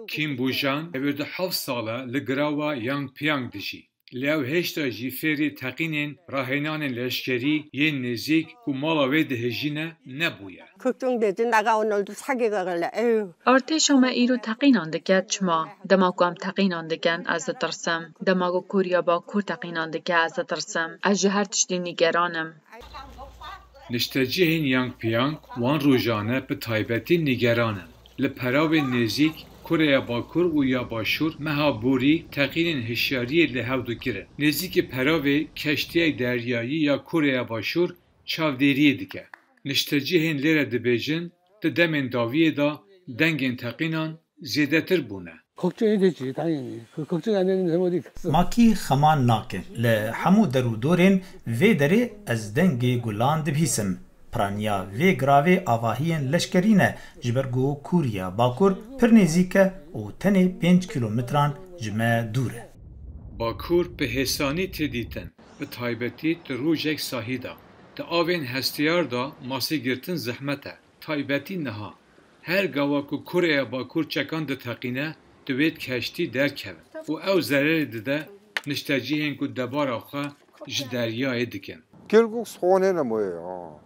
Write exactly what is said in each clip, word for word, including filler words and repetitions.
Kim Bujan, hevdeh sal e li girawa Yangpyang dijî. Lê ew hêşta jî fêrî teqînên rahênanên leşkerî yên nêzîk ku mala wê dihejîne nebûye. Artêşa me îro teqînan dike, çima? Dema ku em teqînan dikin, ez ditirsim. Dema ku Koriya Bakur teqînan dike, ez ditirsim. Ez ji her tiştî nîgeran im. Niştecihên Yangpyang wan rojan e bi taybetî nîgeran in. Li peravên nêzîk, Koreya Bakur û ya Başûr meha borî teqînên hişyariyê li hev digirin. Nêzîkî peravê keştiyek deryayî ya Koreya Başûr çavdêriyê dike. Niştecihên lê re dibêjin, di demên dawiyê de dengên teqînan zêdetir bûne. Makî xeman nake. Li hemû der û dorên vê derê ez dengê gulan dibihîsim. Piraniya vê giravê avahiyên leşkerî ne, ji ber ku Kûriya Bakur pir nêzîk e û tenê pênc kîlometran ji me dûr e. Bakur bi hêsanî tê dîtin, bi taybetî di rojek sahî de. Di avên hestiyar de masî girtin zehmet e, taybetî niha. Her gava ku Koreya Bakur çekan diteqîne, divêt keştî derkevin û ew zererê dide niştecihên ku debara xwe ji deryayê dikin. Gelguk sixwanê ne moye ha.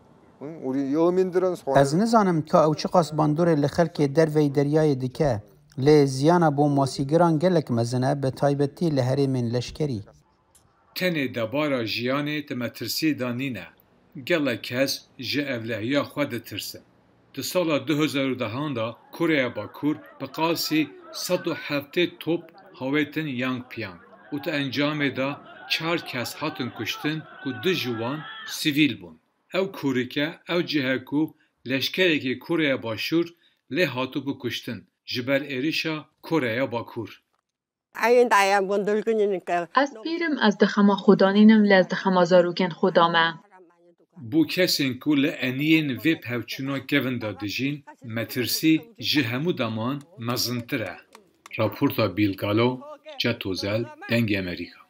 Û yığım indiren sixwanê. Ez nizanim ka ew çiqas bandorê li xelkê derveyî deryayê dike, lê ziyana bo masîgiran gelek mezin e, bi taybetî li herêmên leşkerî. Tenê debara jiyanê di metirsiyê de nîne. Gelek kes ji ewlehiya xwe ditirsin. Di sala du hezar û dehan de Koreya Bakur bi qasî sed û heftê top hawêtin Yangpyang û di encamê de çar kes hatin kuştin ku du ji wan sivîl bûn. Ew korike ew cih e ku leşkerekî Koreya Başûr lê hatibû kuştin ji ber êrişa Koreya Bakur. Eyên dayan bûn dilginînin ke. Ez pîr im, ez di xema xwe danînim, lê ez di xema zarokên xwe da me. Bo kesên ku li eniyên vê pevçûna kevin de dijîn, metirsî ji hemû deman mezintir e. Raporta Bilgalo, Ceto Zel, Dengê Amerîka.